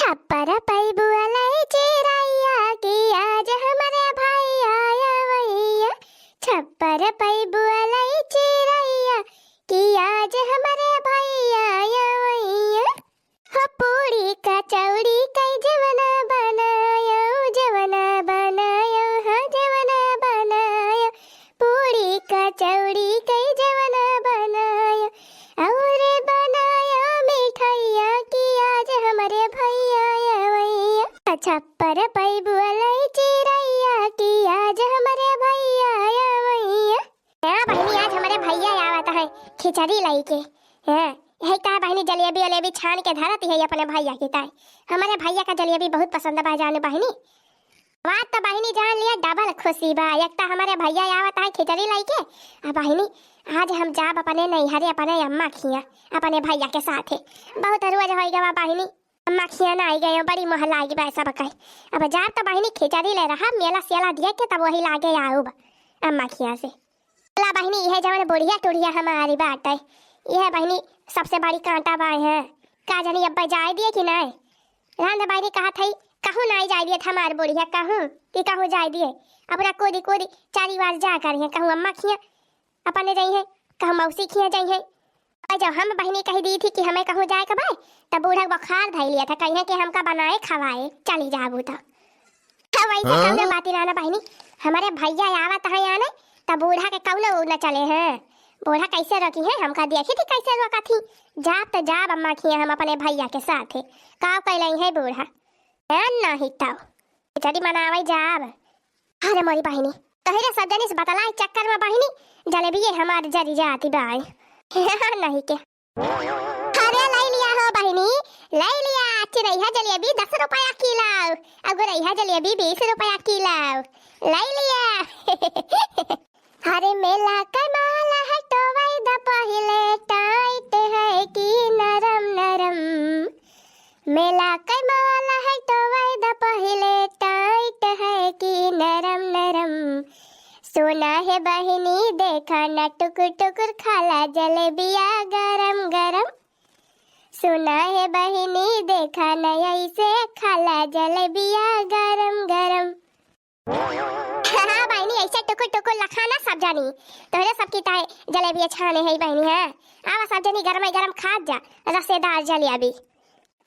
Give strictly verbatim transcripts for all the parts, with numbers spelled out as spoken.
छप्पर पैबू अलई चिरैया कि आज हमरे भैया अवैया। छप्पर पैबू अलई चिरैया कि आज हमरे भैया अवैया। हो पूड़ी कचौड़ी कई जेवना बनायो, जेवना बनायो, हाँ जेवना बनायो। पूड़ी कचौड़ी कई जेवना बनायो, और बनायो मिठैया कि आज हमरे भैया अवैया। छप्पर पैबू अलई चिरैया कि आज हमरे भैया अवैया। हाँ बहिनी, आज हमरे भैया आवत है खिचड़ी लइके। हाँ, यही का बहिनी, जलेबी उलेबी छान के धरत है अपने भैया की ताई। हमरे भैया का जलेबी बहुत पसंद बा जाने बहिनी। बात तो बहिनी जान लिया, डबल खुशी बा। एक तो हमरे भैया आवत है खिचड़ी लइके, आ बहिनी आज हम जाब अपने नैहरे अपने अम्मा खिया अपने भैया के साथे। बहुत रोज होइ गवा बहिनी, अम्मा खिया ना आई गयो, बड़ी मोह लागी बा सब कहे। अब जाब तो बहिनी खिचड़ी ले रहा, मेला सेला दिया के तब वही लागे आऊब अम्मा खिया से। ला बहिनी, इहे जवन बुढ़िया टुढ़िया हमारी बाटे, इहे बहिनी सबसे बड़ी कांटा बाय है। का जानी अब जाए दिए कि नाय। रांध बहिनी कहत हई, कहूँ नाय जाए दिए हमार बुढ़िया, कहूँ कि कहूँ जाए दिए। अपना कूदी कूदी चारी बार जा करिहे, कहूँ अम्मा खिया अपने जइहे, कहूँ मौसी खिया जइहे। और जब हम बहिनी कही दी थी कि हमें कहूँ जाए के बाय, तब बूढ़ा बुखार धइ लिया था, कहिए कि हमका बनाए खवाए, चली जाबू तो। तो वैसे हाँ? कौनो बात ना ना बहिनी, हमारे भैया आवत है आने, तब बूढ़ा के कौनो न चले हैं। बूढ़ा कैसे रोकी है, हमका देखी थी कैसे रोका थी। जाब तो जाब अम्मा खिया हम अपने भैया के साथे। का कैलई है बूढ़ा? है नहीं तो खिचड़ी मनावे जाब। अरे मोरी बहिनी, तोहरे सब जनी से बतलाए चक्कर में बहिनी, जलेबिये हमार जरी जाती बाय। नहीं के। अरे लई लिया हो बहिनी, लई लिया। चिरैया जलेबी दस रुपया किलो, अगुरैया जलेबी बीस रुपया किलो, लई लिया। अरे मेला के माल है टोवई द पहिले, टाइट है कि नरम नरम। मेला के माल है टोवई द पहिले, टाइट है कि नरम नरम। सुना है बहिनी देखा न टुकुर टुकुर, खाला जलेबिया गरम गरम। सुना है बहिनी देखा न ऐसे, खाला जलेबिया गरम गरम। हाँ बहिनी, ऐसे टुकुर टुकुर लखा ना सब जानी। तोहरे सबकी ताई जलेबिया छाने है बहिनी, हाँ। आवा सब जानी गरम गरम खात जा रसेदार जलेबी।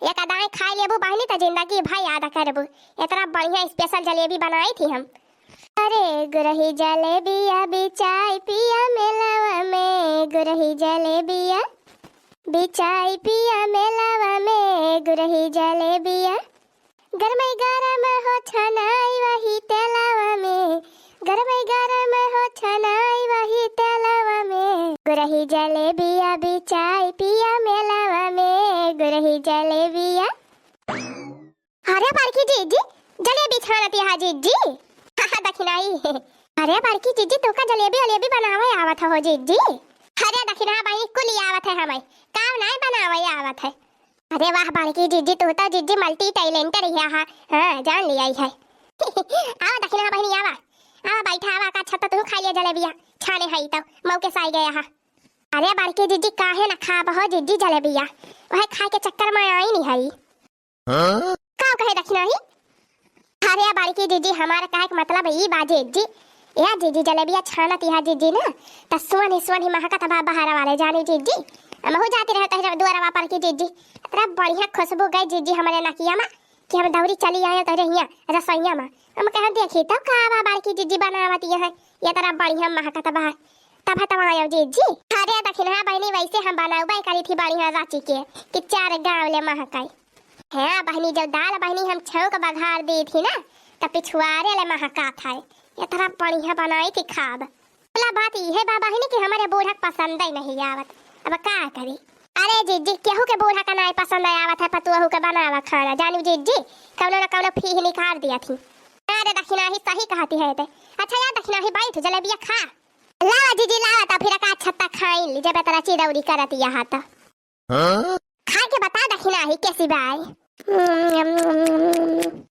एक अदाएं खाई लेबू बहिनी त जिंदगी भर याद करबू। इतना बढ़िया special जलेबी बनाई थी हम। अरे गुरही जलेबिया बिचाई पिया मेलावा में, गुरही जलेबिया बिचाई पिया मेलावा में, गुरही जलेबिया। गरमई गरम हो छनाई वही तेलावा में, गरमई गरम हो छनाई वही तेलावा में। गुरही जलेबिया बिचाई पिया मेलावा में, गुरही जलेबिया। अरे बड़की जिज्जी, जलेबी छानत हा जिज्जी। हाँ, हाँ, दखिनाही। अरे बड़की जिज्जी, तोका जलेबी वलेबी बनावे आवत हो जिज्जी? अरे दखिना बहिनी, कुल आवत है हमें, काम नाय बनावे आवत है। अरे वाह बड़की जिज्जी, तू तो जिज्जी multi talented ही हा। हाँ, जान लिया ही है। आवा दखिना बहिनी, आवा, आवा बैठा, आवा का छत तू खा लिया जलेबिया, छाने है तो मौके साई गया हा। अरे बड़की जिज्जी, काहे ना खाब हो जिज्जी जलेबिया, वह खाए के चक्कर में आई नहीं है। हाँ? का कहे दखिनाही? अरे बड़की जिज्जी, हमार कहे के मतलब ई बा जिज्जी, या जिज्जी जलेबिया छानत हा जिज्जी ना, त सुअन ही सुअन ही महकत बा बहरा वाले जानी जिज्जी। हमहू जाती रहे तहरे दुआरवा पर की जिज्जी, इतना बढ़िया खुशबू गई जिज्जी हमरे नकिया मा कि हम दौरी चली आए तहरे हिया रसोइया मा। हम कहे देखी तो का बा बड़की जिज्जी बनावत है, ये तरह बढ़िया महकत बा। तब तब आयो जिज्जी। अरे दखिना बहिनी, वैसे हम बनौबे करी थी बढ़िया राची के कि चार गाँव ले महकाई। हाँ बहिनी, जब दाल बहिनी हम छौंक बघार दी थी ना, त पिछुआरे ले महकात है। इतना बढ़िया बनाई थी खाब। भला बात ई है बा बहिनी कि हमारे बूढ़ा के पसंद ही नहीं आवत। अब का करी? अरे जिज्जी, केहू के बूढ़ा का नाई पसंद आवत है, पतोहू के बनावा खाना, जानू जिज्जी, कौनो ना कौनो फीह निकाल दिया थी। अरे दखिनाही सही कहती है ते। अच्छा यार दखिनाही, बैठ जलेबिया खा। लावा जिज्जी लावा, त फिर का छत्ता खाई ली, जब इतना चिरौरी करत यहाँ त। हाँ? खा के बता दखिनाही कैसी बाय।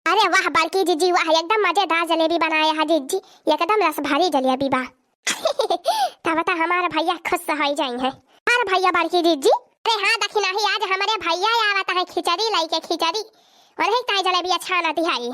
अरे वाह बड़की जिज्जी वाह, एकदम मजेदार जलेबी बनाया है जिज्जी, एकदम रस भरी जलेबी बा। तब तो हमारा भैया खुश हो जाई है। अरे भैया बड़की जिज्जी। अरे हाँ दखिनाही, आज हमारे भैया आवत है खिचड़ी लइके, खिचड़ी। वनही ताई जलेबिया छानत हई।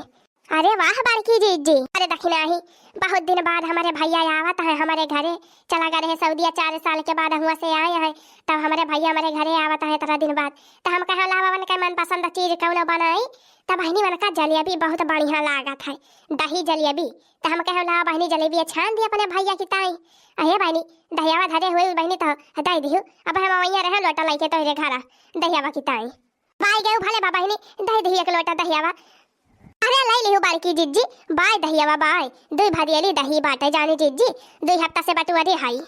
अरे वाह बड़की जिज्जी, अरे दखिनाही, बहुत दिन बाद हमरे भइया आवत हैं हमरे घरे। चला गए रहे सऊदिया, चार साल के बाद हुआँ से आए हैं, तब हमरे भइया हमरे घरे आवत हैं इतना दिन बाद। त हम कहे लावा उनके मनपसंद चीज कउनो बनाई, त बहिनी उनका जलेबी बहुत बढ़िया लागत है, दही जलेबी। त हम कहे लावा बहिनी जलेबिया छान दी अपने भइया की ताई। अहे बहिनी, दहियावा धरे हुए बहिनी त दइ दिहु, अब हम वइया रहे लोटा लइके तोहरे घरा दहियावा की ताई। बाइ गयो भले बा बहिनी, दइ दिही एक लोटा दहियावा। अरे लइ लिहु बड़की जिज्जी, बाइ दहियावा बाइ, दुइ भदियली दही बाटे जानी जिज्जी, दुइ हफ्ता से बटुअरी हई।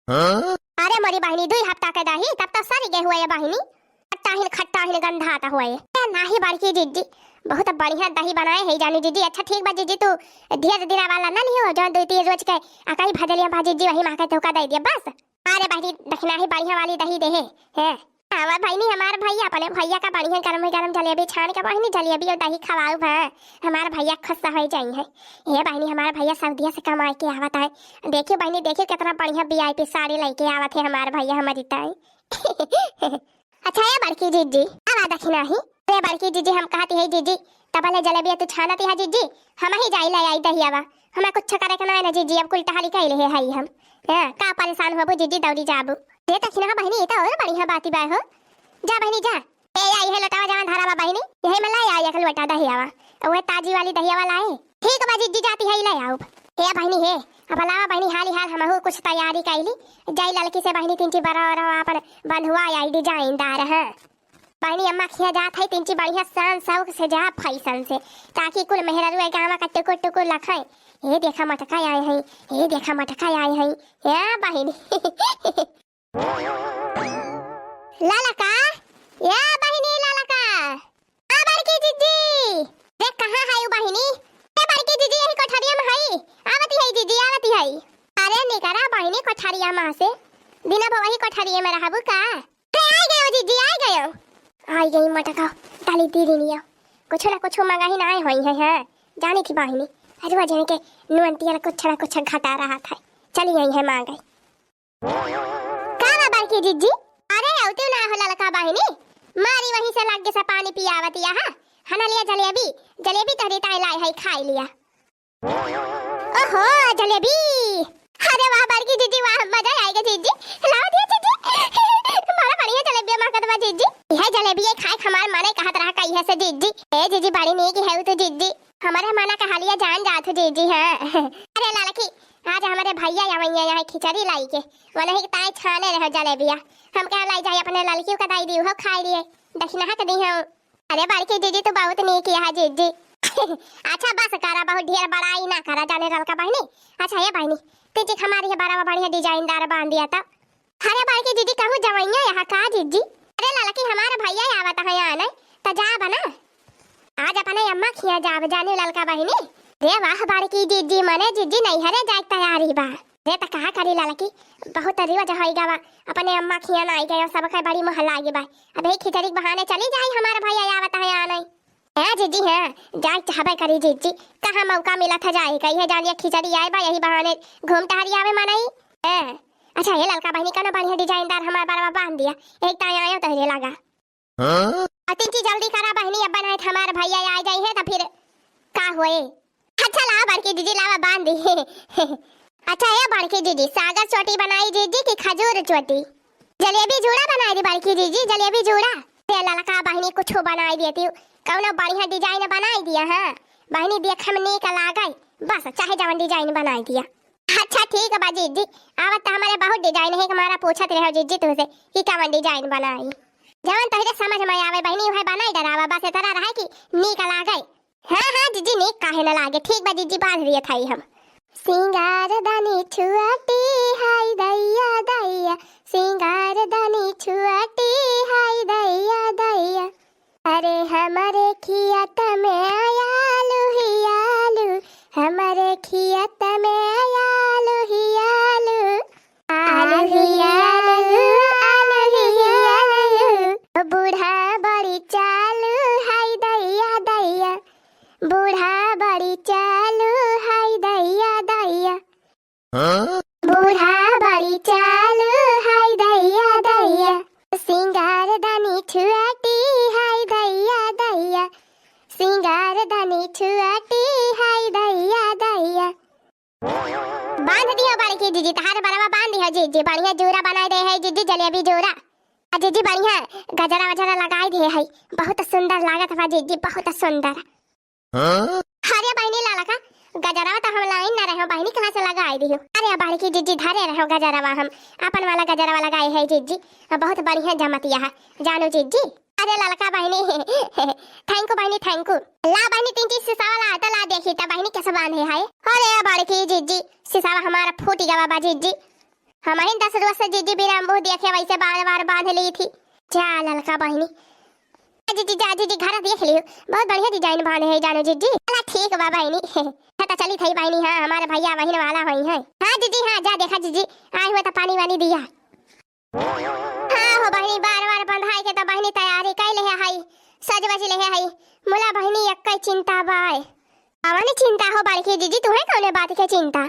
हाँ? अरे मोरी बहिनी, दुइ हफ्ता के दही तब तो सरि गए हुए बहिनी, खट्टाहिन खट्टाहिन गंधात हुए। ए नाही बड़की जिज्जी, बहुत बढ़िया दही बनाए है जानी जिज्जी। अच्छा ठीक बा जिज्जी, तू ढेर दिना वाला ना लिहो, जौन दुइ तीन रोज के अकई भदलिया बा जिज्जी, वही माँ के तोहका दइ दिया बस। अरे बहिनी, दखिनाही बढ़िया वाली दही देहे। हैं? हमार बहिनी, हमार भइया, अपने भइया का बढ़िया गरम गरम जलेबी छान के बहिनी, जलेबी और दही खवाउब है। हमार भइया खुश होइ जाइहैं। हे बहिनी, हमार भइया सऊदिया से कमाइ के आवत है। देखियो बहिनी, देखियो कितना बढ़िया VIP साड़ी लइके आवत है हमार भइया हमरी ताई। अच्छा ए बड़की जिज्जी, अब आ दखिनाही। अरे बड़की जिज्जी, हम कहत ही जिज्जी, तबले जलेबिया तू छानत हा जिज्जी, हमही जाई लइ आई दहियावा। हमें कुछ करे के नाहीं ना जिज्जी, अब कुल टहली कइ लेहे हई हम। हाँ, का परेसान होबू जिज्जी, दौड़ी जाबू। दे दखिना बहिनी, ई त और बढ़िया बाती बा हो। जा बहिनी जा। ए, या इहे लोटावा जवन धरा बा बहिनी, यही में लइ आई एक लोटा दहियावा। उहे ताजी वाली दहियावा लाए। ठीक बा जिज्जी, जाती है लइ आउब। हे बहिनी हे, अब लावा बहिनी हाली हाल हमहू कुछ तैयारी कइली। जाई ललकी से बहिनी तीन ची बरा बरा आपन बंधुआ आई डिजाइनदार, हाँ। बहिनी अम्मा खिया जात है, तीन ची बढ़िया शान शौक से जा फैशन से, ताकि कुल मेहरारू ए गाँव का टुकुर टुकुर लखैं। ए देखा मटका आए हैं, ए देखा मटका आए हैं, ए बहिनी। ललका, ए बहिनी ललका, आ बड़की जिज्जी, रे कहाँ है उ बहिनी? ए बड़की जिज्जी यही कोठरिया में है, आवती है जिज्जी, आवती है। अरे निकरा बहिनी कोठरिया में से, दिना भर वही कोठरिया में रहबू का? अरे, आइ गयो जिज्जी, आइ गयो। आइ गई मटका, डाली दीदी निया। कुछ ना कुछ मंगाही ना आए होई है, हाँ। जानी थी बहिनी, अरे वो जने के नुअंती वाला कुछ ना कुछ घटा रहा था। चली आई है मांगे। का बा बड़की जिज्जी? अरे, अउतू ना हो ललका बहिनी। मारी वहीं से लग्गे से पानी पियावती आहा। हना लिया जलेबी, जलेबी तोहरी ताई लाए है, खाई लिया। ओहो, जलेबी! अरे वाह, बड़की जिज्जी, वाह, मजा आइगा जिज्जी। लावा दिया जिज्जी। बड़ा बढ़िया जलेबिया महकत बा जिज्जी। यह जलेबिया खाए के हमार मने कहत रहा कहिया से जिज्जी। ए जिज्जी, बड़ी नीक है तू जिज्जी। हमारे मना कहा लिया जान जात हो जिज्जी, हाँ। अरे ललकी, आज हमारे भइया आवइया यहाँ खिचड़ी लाइ के। वनही ताई छाने रहो जलेबिया। हम कहा लाइ जाए अपने ललकी का दाई दी हो खाइ लिए। दखिनहा के दी हो। अरे बड़की जिज्जी, तू बहुत नीक यहाँ जिज्जी। अच्छा बस करा, बहुत ढेर बड़ाई ना करा जाने ललका बहिनी। अच्छा ए बहिनी, तीन ची हमारी है बड़ा बढ़िया डिजाइनदार बांध दिया था। अरे बड़की जिज्जी, कहूँ जवइया यहाँ का जिज्जी? अरे ललकी, हमार भइया आवत है यहाँ नहीं, त जाब ना। आज अपने अम्मा खिया जाब जाने ललका बहिनी। रे वाह बड़की जिज्जी, मने जिज्जी नैहरे जाए के तैयारी बा। रे त कहा करी ललकी, बहुत रिवाज होइ गवा, अपने अम्मा खिया ना आई गयो, सबके बड़ी मोह लागी बा। अब यही खिचड़ी के बहाने चली जाई, हमार भइया आवत है यहाँ नहीं। ए जिज्जी, हाँ, जाए चाहबे करी जिज्जी, कहाँ मौका मिला था जाए का, यह जानिए खिचड़ी आए बा, यही बहाने घूम टहरी आवे मनई। हाँ। अच्छा, ये ललका बहिनी, कौनो बढ़िया डिजाइनदार हमार बरवा बांध दिया, एक ताई आयो तोहरे लगा। हाँ? अतिन ची जल्दी करा बहिनी, अब बनाए हमार भइया आ जाई है तो फिर का होए? अच्छा लावा बड़की जिज्जी, लावा बांध दी। अच्छा ए बड़की जिज्जी, सागर चोटी बनाई जिज्जी कि खजूर चोटी? जलेबी जूड़ा बनाई दी बड़की जिज्जी, जलेबी जूड़ा। ए ललका बहिनी, कुछ बनाई देती, कौनो बढ़िया डिजाइन बनाई दिया। हाँ बहिनी, देखे में नीक लागे, बस चाहे जवन डिजाइन बनाई दिया। अच्छा ठीक बा जिज्जी, आवत त हमारे बहुत डिजाइन है, हमारा पूछत रहो जिज्जी तुमसे कि कवन डिजाइन बनाई। जवन तोहरे समझ में आवे बहिनी, उहे बनाई डरावा, बस इतना रहे कि नीक लागे। हाँ हाँ जिज्जी, नीक काहे न लागे। ठीक बा जिज्जी, बांध दिया थाई हम। सिंगार दानी छुआटी हाय दैया दैया, सिंगार दानी छुआटी हाय दैया दैया। अरे हमरे खियत में आलू ही आलू, हमरे खियत में आलू ही आलू। आलू ही आलू, आलू ही आलू। बूढ़ा बड़ी चालू हाय दैया दैया, बूढ़ा बड़ी चालू हाय दैया दैया। हाँ? बूढ़ा बड़ी चालू हाय दैया दैया, सिंगार दानी छुआटी हाय दैया दैया। सिंगार धनी छुअटी है दैया दैया। बांध दियो बड़की जिज्जी, तहार बरवा बांध दियो जिज्जी, बढ़िया जूरा बनाए दे है जिज्जी, जलेबी जूरा। आ जिज्जी बढ़िया गजरा वजरा लगाई दे है, बहुत सुंदर लागत बा जिज्जी, बहुत सुंदर। हाँ? अरे बहिनी ललका, गजरवा तो हम लाइन ना रहे बहिनी, कहाँ से लगाई दियो? अरे बड़की जिज्जी धरे रहो गजरवा, हम अपन वाला गजरवा लगाए है जिज्जी, बहुत बढ़िया जमतिया है जानू जिज्जी। अरे ललका बहिनी thank you बहिनी, thank you। ला बहिनी तीन चीज सिसावा ला, तो ला देखी तो बहिनी कैसे बांधे है। अरे बड़की जिज्जी, सिसावा हमारा फूटी गवा बा जिज्जी, हम ही दस रोज से जिज्जी बिना मुंह देखे वैसे बार बार बांध ली थी। जा ललका बहिनी, जिज्जी जा जिज्जी घर देख लियो, बहुत बढ़िया design बांधे है जानू जिज्जी। चला ठीक बा बहिनी। हाँ तो चली थई बहिनी, हाँ हमारे भैया बहिन वाला होई है। हाँ जिज्जी हाँ, जा देखा जिज्जी, आए हुए तो पानी वानी दिया। हाँ हो बहिनी, बार बार बंधाई के तो बहिनी तैयारी कई ले है, सज बज ले है। मुला बहिनी एक्कै चिंता बाय। कवन चिंता हो बड़की जिज्जी, तुहे कौने बात के चिंता?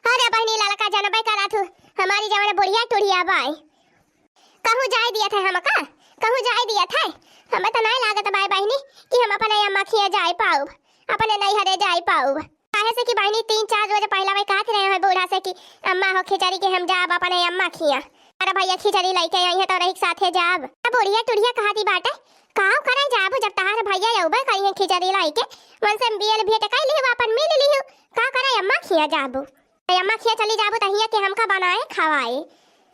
अरे बहिनी ललका जनबे करा थू, हमारी जवन बुढ़िया टुढ़िया बाय, कहूँ जाए दिया थे हमका, कहूँ जाए दिया थे। हमें तो नहीं लागत बाय बहिनी कि हम अपने अम्मा खिया जाए पाउब, अपने नैहरे जाए पाउब। काहे से कि बहिनी तीन चार रोज पहला वही कहत रहे हैं बूढ़ा से कि अम्मा हो खिचड़ी के हम जाब अपने अम्मा खिया। अरे भैया खिचड़ी लेके आई है तो रही साथे जाब। अब बुढ़िया टुढ़िया कहती बाटे, काव करे जाबू जब तहार भैया अउबे करी है खिचड़ी लेके, मन से बियल भेंट कई लिहू, अपन मिल लिहू, का करे अम्मा खिया जाबू? अम्मा खिया चली जाबू त हियाँ के हमका बनाए खवाए।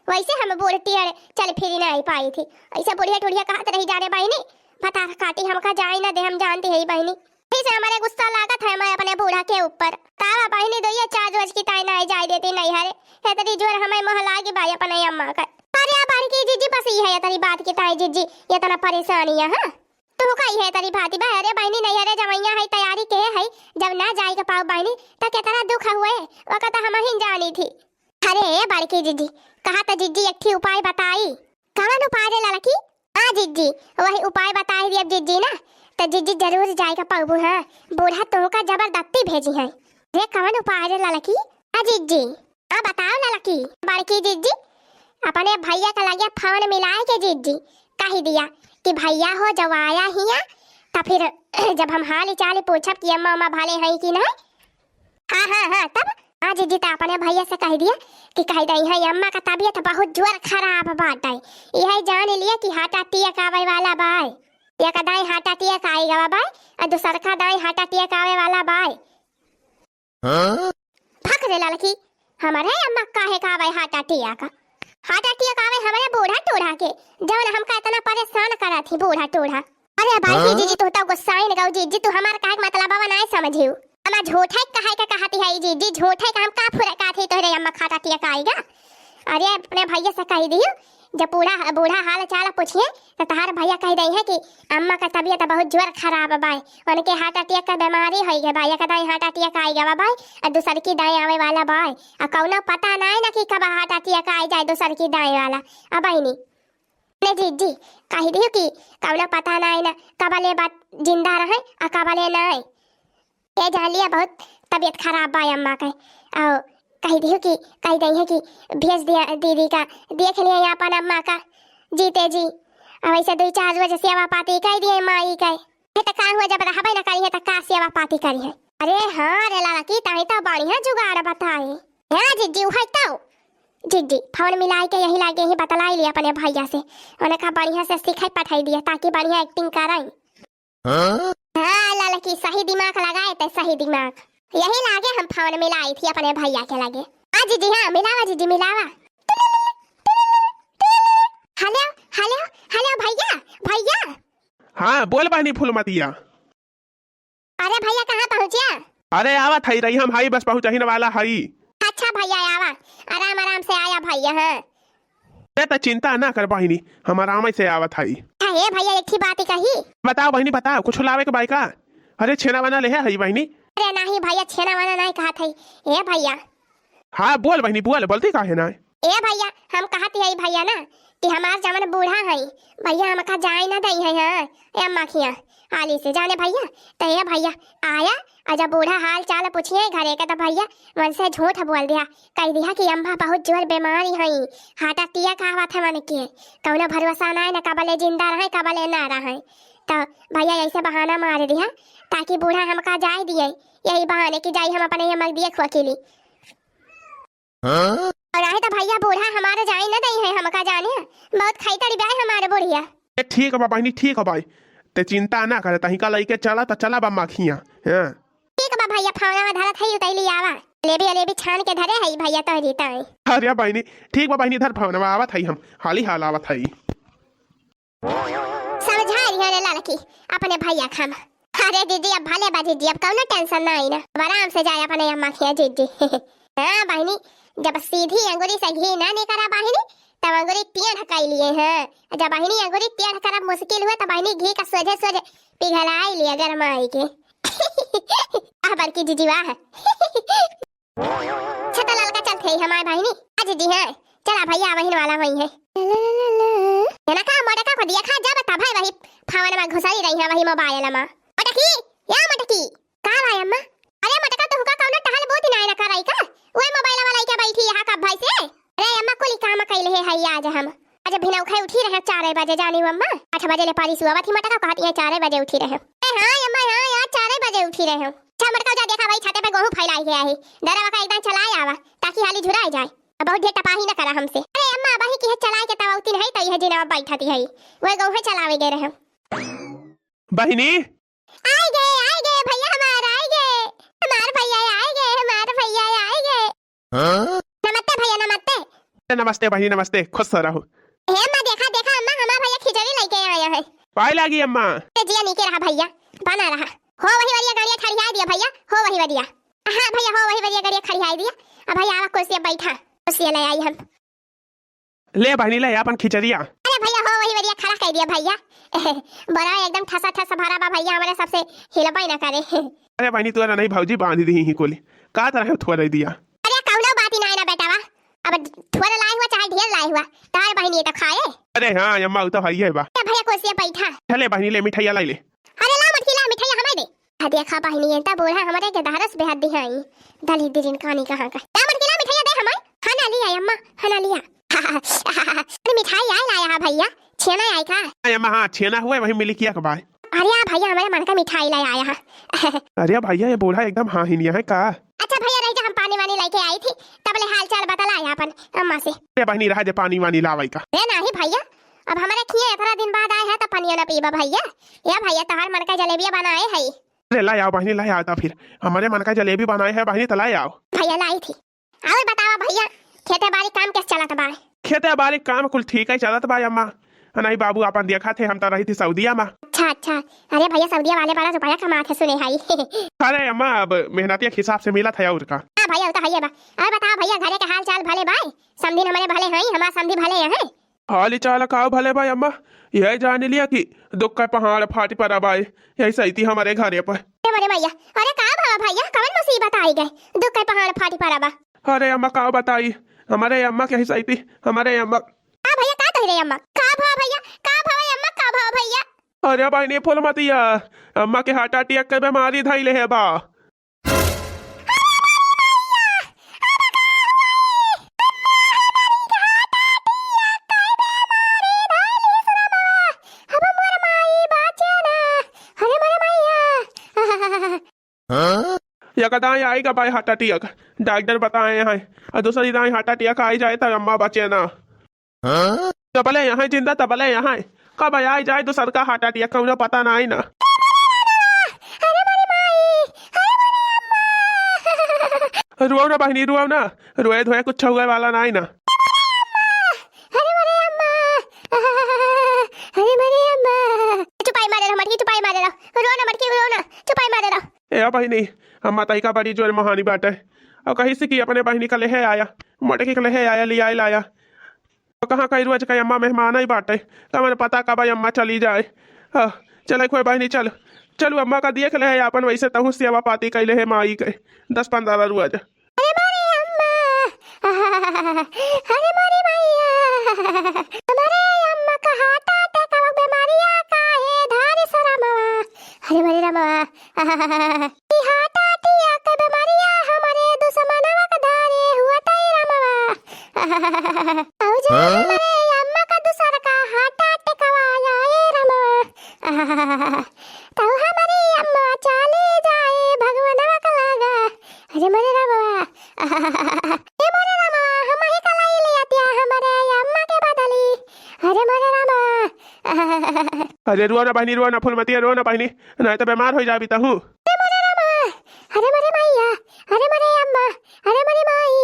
वैसे हम बूढ़ टियर चल फिरी नहीं पाई थी। ऐसे बुढ़िया टुढ़िया कहत रही जाने बहिनी, भतार काटी हमका जाए ना दे, हम जानती है बहिनी। फिर से हमारे गुस्सा लागत है मैं अपने बूढ़ा के ऊपर। तावा बहिनी दोइया चार रोज की ताई नहीं जाए देती नहीं हरे। इतनी जोर हमें मोह लागी बाई अपने अम्मा का। अरे बड़की जिज्जी बस ये है इतनी बात की ताई जिज्जी, इतना परेशानी है, हाँ? तू का ये तरी भाती बा? अरे बहिनी, नैहरे जवैया है, तैयारी के है, जब ना जाए के पाओ बहिनी, त केतना दुख हुए, ओका त हम ही जानी थी। अरे बड़की जिज्जी, कहा त जिज्जी एक ठी उपाय बताई। कवन उपाय रे ललकी? हाँ जिज्जी, वही उपाय बताई दिया जिज्जी ना, त जिज्जी जरूर जाए के पाबू। हाँ, बूढ़ा तोहका जबरदस्ती भेजी है। रे कवन उपाय रे ललकी? हाँ जिज्जी। हाँ बताओ ललकी। बड़की जिज्जी, अपने भैया के लगे फोन मिलाए के जिज्जी कही दिया कि भैया हो जब आया हिया, त फिर जब हम हाल चाल पूछब कि अम्मा उम्मा भले हैं कि नहीं। हाँ हाँ हाँ, तब हाँ जिज्जी, त अपने भैया से कह दिया कि कह दे है अम्मा का तबीयत बहुत जोर खराब बाटे, यह जान लिया कि हार्ट अटैक आवे वाला बाय। एक दाई हार्ट अटैक आई गवा बाय, और दूसर का दाई हार्ट अटैक आवे वाला बाय। हाँ? भक रे ललकी, हमरे अम्मा काहे का आवे हार्ट अटैक? हार्ट अटैक आवे हमरे बूढ़ा टूढ़ा के, जवन हमका इतना परेशान करत ही बूढ़ा टूढ़ा। अरे भाई हाँ? जिज्जी, तू तो गुस्साइन गऊ जिज्जी, तू हमार काहे के मतलब बा नाय समझियो। अम्मा झूठे काहे के कहती है जिज्जी, झूठे का हम का फुरे का थी तोहरे अम्मा हार्ट अटैक आएगा? अरे अपने भैया से कह दियो, जब बूढ़ा, बूढ़ा हाल चाल पूछिए, त तहार भैया कह दे है कि अम्मा का तबीयत बहुत जोर खराब बाय, उनके हार्ट अटैक का बीमारी होई गए बाय, एक दाई हार्ट अटैक आई गवा बाय, और दूसर की दाई आवे वाला बाय, और कौनो पता नाय ना कि कब हार्ट अटैक आई जाए दूसर की दाई वाला। अब बहिनी, ने जिज्जी, कह दियो कि कौनो पता नाय ना कब ले बात जिंदा रहे, और कब ले नाय। के जान लिया बहुत तबीयत खराब बा अम्मा के। और कह दियो कि, कह दे है कि भेज दिया दीदी का, देख लिया अपन अम्मा का जीते जी। और ऐसे दो चार बजे सेवा पाती कह दिए माई के। है त का हुआ, जब रहबे न करी है त का सेवा पाती करी है? अरे हाँ रे ललकी, ताई तो बढ़िया जुगाड़ बताए। हाँ जिज्जी, उहे तो। जिज्जी, फोन मिलाई के यही लागे ही बतलाई लिया अपने भैया से। उन्हें का बढ़िया से सिखाई पठाई दिया ताकि बढ़िया एक्टिंग कराई। हाँ? हाँ, ललकी सही दिमाग लगाए ते सही दिमाग। यही लागे हम फोन मिलाई थी अपने भैया के लगे। हाँ जिज्जी, हाँ, मिलावा जिज्जी, मिलावा। हेलो, हेलो, हेलो भैया, भैया। हाँ, बोल बहनी फूलमतिया। अरे भैया, कहाँ पहुँचिया? अरे आवत हई, रही हम हई, बस पहुँचहिन वाला हई। अच्छा भैया, आवा, आराम आराम से आया भैया। हाँ। अरे त चिंता ना कर बहिनी, हम आराम से आवत हई। अरे भैया, एक ही बात कही। बताओ बहिनी, बताओ, कुछ लावे के बाय का? अरे छेना वना लेहे हई बहिनी। अरे नहीं भैया, छेना वना नहीं कहत हई। ए भैया। हाँ बोल बहिनी, बोल, बोलती काहे ना? ए भैया, हम कहत हई भैया ना कि हमार जवन बूढ़ा हई भैया, हमका जाए ना दई है। हाँ, ए अम्मा खिया आली से जाने भैया। त ए भैया, आया, और जब बूढ़ा हाल चाल पूछिए घरे के, तो भैया मन से झूठ बोल दिया, कह दिया कि अम्मा बहुत जोर बीमारी हई, हार्ट अटैक आवत है मन के, कौनो भरोसा ना है, न कबले जिंदा रहे, कबले ना रहे। तो भैया ऐसे बहाना मार दिया ताकि बूढ़ा हमका जाए दिए, यही बहाने कि जाई हम अपने अम्मा के दिए खोकिली। हाँ? और नाही तो भैया बूढ़ा हमारे जाए न दई है हमका जाने, बहुत खाई तड़ी ब्याह हमारे बुढ़िया। ए, ठीक बा बहिनी, ठीक बा। ते चिंता ना करे, तहिका लइके चला त चला बा मखिया। हाँ। ठीक बा भैया, फौना में धरत है, उतैली आवा। लेबी अलेबी छान के धरे है भैया तोहरी ताई। अरे बहिनी, ठीक बा बहिनी, धर फौनवा, आवत है हम, हाली हाल आवत है। समझा रही है लड़की अपने भैया खाम। अरे दीदी, अब भले बा दीदी, अब कौनो tension ना आई ना, अब आराम से जाए अपने अम्मा खिया दीदी। हाँ बहिनी, जब सीधी अंगुरी से घी ना निकरा बहिनी, तब अंगुरी टेढ़ कई लिए हैं। जब बहिनी अंगुरी टेढ़ करब मुश्किल हुए, तब बहिनी घी का सोझे सोझे पिघलाई लिए गरमाई के। आह बड़की दीदी वाह। छता ललका चलत है हमार बहिनी। आ दीदी हैं, चला भैया बहिन वाला वही है। जना का मोटका को दिया खा जा बता भाई वही फावन में घुसरी रही है वही mobile में। मोटकी, या मोटकी, का भाई अम्मा? अरे मोटका तो हुका कौनो टहल बहुत ही नाय ना कराई का? वही mobile वाला के बैठी यहाँ कब भाई से? अरे अम्मा कुल काम कैले है, है आज हम। आज भिनौखे उठी रहे चार बजे जानी हो अम्मा। आठ बजे ले पारी सुआवत ही मोटका कहती है चार बजे उठी रहे। ए हाँ अम्मा हाँ यार चार बजे उठी रहे। अच्छा मोटका जा देखा भाई छते पे गेहूं फैलाई गया है। दरवा का एकदम चलाए आवा ताकि हाली झुराई जाए। अब बहुत ढेर टपाही न करा हमसे। अरे अम्मा अबही की है चलाए के तवा उतिन है तो यह जिनवा बैठती है। वह गेहूं चलावे गए रहे। बहिनी। आए गए, आए गए भैया हमार आए गए। हमार भैया आए गए, हमार भैया आए गए। हाँ? नमस्ते भैया, नमस्ते। नमस्ते बहिनी, नमस्ते, खुश रहो। हे अम्मा, देखा, देखा अम्मा, हमार भैया खिचड़ी लेके आया है। पाए लागी अम्मा। ए जिया नीके रहा भैया, बना रहा। हो वही वरिया गाड़िया ठड़िया दिया भैया, हो वही वरिया। हाँ भैया, हो वही वरिया गाड़िया खड़िया दिया। अब भैया आवा कुर्सी बैठा, कुर्सी ले आई हम। ले बहिनी, ले आपन खिचड़िया। अरे भैया, हो वही वरिया खड़ा कर दिया भैया। बड़ा एकदम ठसा ठस भरा बा भैया, हमारे सबसे हिलबे ना करे। अरे बहिनी, तोरा नहीं भौजी बांध दी ही कुल। का तरह थोड़ा दिया। अरे कौनो बात ही ना है ना बेटावा, अब थोड़ा लाए हुआ चाहे ढेर लाए हुआ, तार बहिनी ये तो खाए। अरे हाँ अम्मा, उ तो हइये बा। ए भैया कुर्सी बैठा। चले बहिनी, ले मिठाइया लाई ले। अरे ला मटकी ला मिठाइया हमें दे। आ देखा बहिनी, ये तो बूढ़ा हमारे के दहरस बेहद दिहाई। दली दिरिन कानी कहाँ का। ला मटकी ला मिठाइया दे हमें। हाँ ना लिया अम्मा, हाँ ना लिया। अरे मिठाई आए लाया है भैया, छेना आए का? अरे अम्मा हाँ, छेना हुआ वही मिलिकिया के बाय। अरे आ भैया, हमारे मन का मिठाई ले आया है। अरे भैया, ये बूढ़ा एकदम हाँ ही नहीं है का? अच्छा भैया, रह जा, हम पानी वानी लेके आई थी, तब ले हाल चाल बतला आया अपन अम्मा से। अरे बहिनी, रहा जे पानी वानी लावे का। अरे नाही भैया, अब हमारे खिए इतना दिन बाद आए हैं तो पनिया ना पीबा भैया। या भैया, तोहार मन का जलेबिया बनाए है। अरे ला आओ बहिनी, ला आओ तो फिर। हमारे मन का जलेबी बनाए है बहिनी, तो ला आओ। भैया लाई थी। और बतावा भैया, खेते बाड़ी काम कैसे चलत बा? खेते बाड़ी काम कुल ठीक है चलत बा अम्मा। नहीं बाबू, अपन देखा थे, हम तो रही थी सऊदिया में। अच्छा अच्छा। अरे भैया, सऊदिया वाले बड़ा रुपया कमात है सुने हई। अरे अम्मा, अब मेहनतिया के हिसाब से मिलत है और का। हाँ भैया, वो तो है बा। और बतावा भैया, घरे के हाल चाल भले बाय? समधिन हमारे भले हैं, हमार समधी भले हैं। हाल चाल का भले बाय अम्मा, यह जान लिया कि दुख का पहाड़ फाटी पड़ा बाय, यही सही थी हमारे घरे पर। अरे मोरे मैया, अरे का भवा भैया, कवन मुसीबत आई गए, दुख का पहाड़ फाटी पड़ा बा? अरे अम्मा का बताई, हमारे अम्मा के ही सही थी, हमारे अम्मा। का भैया, का कह रहे अम्मा? का भवा भैया, का भवा अम्मा, का भवा भैया? अरे बहिनी फूलमतिया, अम्मा के heart attack के बीमारी धइले है बा। अब मोर माई बाचे ना। अरे मोर मैया। हाँ? एकदाई आई का बाय heart attack, डॉक्टर बताए हैं, और दूसरी दाई heart attack आई जाए तो अम्मा बचे ना। हाँ? तबले यहाँ जिंदा, तबले यहाँ। कब आई जाए दूसर का heart attack, कौनो पता ना आई ना। अरे मोरी माई, अरे मोरी अम्मा। रुआओ ना बहिनी, रुआओ ना, रोए धोए कुछ हुए वाला ना आई ना। अरे मोरी अम्मा, अरे मोरी अम्मा। चुपाई मारे रहो मटकी, चुपाई मारे रहो, रो ना मटकी, रो ना, चुपाई मारे रहो। ए बहिनी, अम्मा तइका बड़ी जोर महानी बाटे। और कहीं से कि अपने बहिनी का लेहे आया, मोटकी का लेहे आया, लियाए लाया। और कहाँ कई रोज का अम्मा मेहमान आई बाटे, कमन पता कब अम्मा चली जाए। हाँ, चले कोई बहिनी, चल, चलू अम्मा का देख ले है अपन, वैसे तहु सेवा पाती कैले है माई के दस पन्द्रह रोज। अरे मोरी अम्मा, अरे मोरी मैया, हमारे अम्मा का heart attack का बीमारिया का है धारी सो रामवा। अरे मोरी रामवा, ई heart attack के बीमारिया हमारे दुश्मनवा का धारे हुआ ताई रामवा। औ जान हाँ? मरे अम्मा का दूसर का heart attack आया ए रामवा। तउ हमरी अम्मा चली जाए भगवनवा का लगा। अरे मोरे रामा, ए मोरे रामा, हमही का लाई लिया त्या हमरे अम्मा के बदली। अरे मोरे रामा। अरे रोआ ना बहिनी, रोआ ना फूलमतिया, रोआ ना बहिनी, नाहीं तउ बेमार होइ जाबी तहूँ। अरे मोरे रामा, अरे मोरे माइया, अरे मोरे अम्मा, अरे मोरे माई।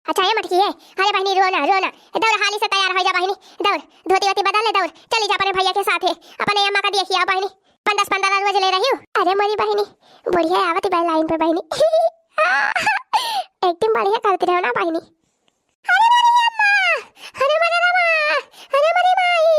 अच्छा ए मटकी ए, अरे बहिनी रोआ ना, रोआ ना, दौड़ हाली से तैयार होइ जा बहिनी, दौड़ धोती वोती बदल ले, दौड़ चली जा अपने भइया के साथे, अपने अम्मा का देखिया बहिनी, अपन दस पन्द्रह रोज ले रही हूँ। अरे मोरी बहिनी, बुढ़िया आवत बा लाइन पे बहिनी। Acting बढ़िया करती रहो ना बहिनी। अरे मोरी अम्मा, अरे मोरे रामा, अरे मोरी माई।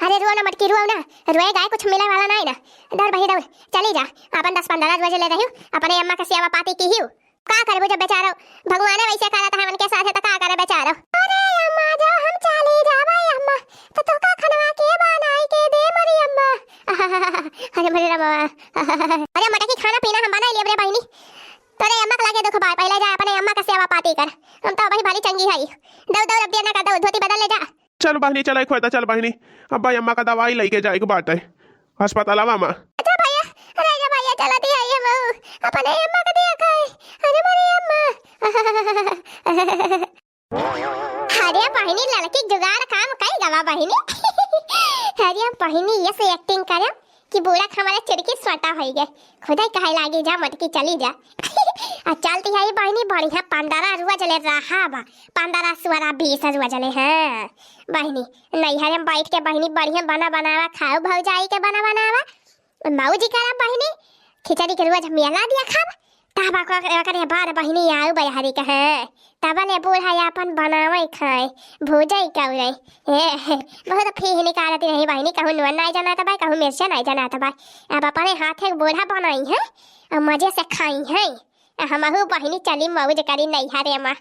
अरे रोआ ना मटकी, रोआ ना, रोए गाए कुछ मिले वाला नाहीं ना। दौड़ बहिनी दौड़, चली जा, अपन दस पन्द्रह रोज ले रही हूँ, अपने अम्मा का सेवा पाती किहिउ। का करबो जब बेचारो भगवाने वैसे करत है उनके साथे, त का करे बेचारो। अरे अम्मा, जब हम चली जाबे अम्मा, त तोका खनवा के बनाई के दे मोरी अम्मा। अरे मोरे रामा। अरे मटकी, खाना पीना हम बनाई लेब रे बहिनी, तोरे अम्मा के लगे दुख बा, पहिले जा अपने अम्मा का सेवा पाती कर, हम तउ अबही भली चंगी हई। दौड़ दौड़, अब देर ना कर, दौड़ धोती बदल ले जा। चल बहिनी, चल एक होता, चल बहिनी, अब्बा अम्मा का दवाई लइके जाए के बाटे अस्पतालवा मा। अच्छा भइया, अरे जा भइया, चलती है ये मऊ, अपने अम्मा का देखा है। अरे मोरी अम्मा। अरे बहिनी, लड़की जुगाड़ काम कइ गवा बहिनी। अरे बहिनी, ये से acting करे कि बूढ़ा हमारे चिड़की सोटा होइ गए। खुदे कहे लागी, जा मटकी चली जा। आ चलती है बहिनी, बढ़िया पन्द्रह रोज ले रहा बा, पन्द्रह सोरह बीस रोज ले। हाँ बहिनी, नैहर में बैठ के बहिनी बढ़िया बना बनावा खाओ, भौजाई के बना बनावा, मौज करा बहिनी। खिचड़ी के रोज मेला दिया खाब, तब ओकर, ओकरे बाद बहिनी आऊ बहरी के, हाँ, तब ले बूढ़ा आपन बनावे खाए, भूजे कौरे। ए, बहुत फीह निकालती रही बहिनी, कहूँ नून नाहीं जनात बा, कहूँ मिर्चा नाहीं जनात बा। अब अपने हाथे बूढ़ा बनाई है, अब मजे से खाई है। हमहू बहिनी चली मौज करी नैहरे मा।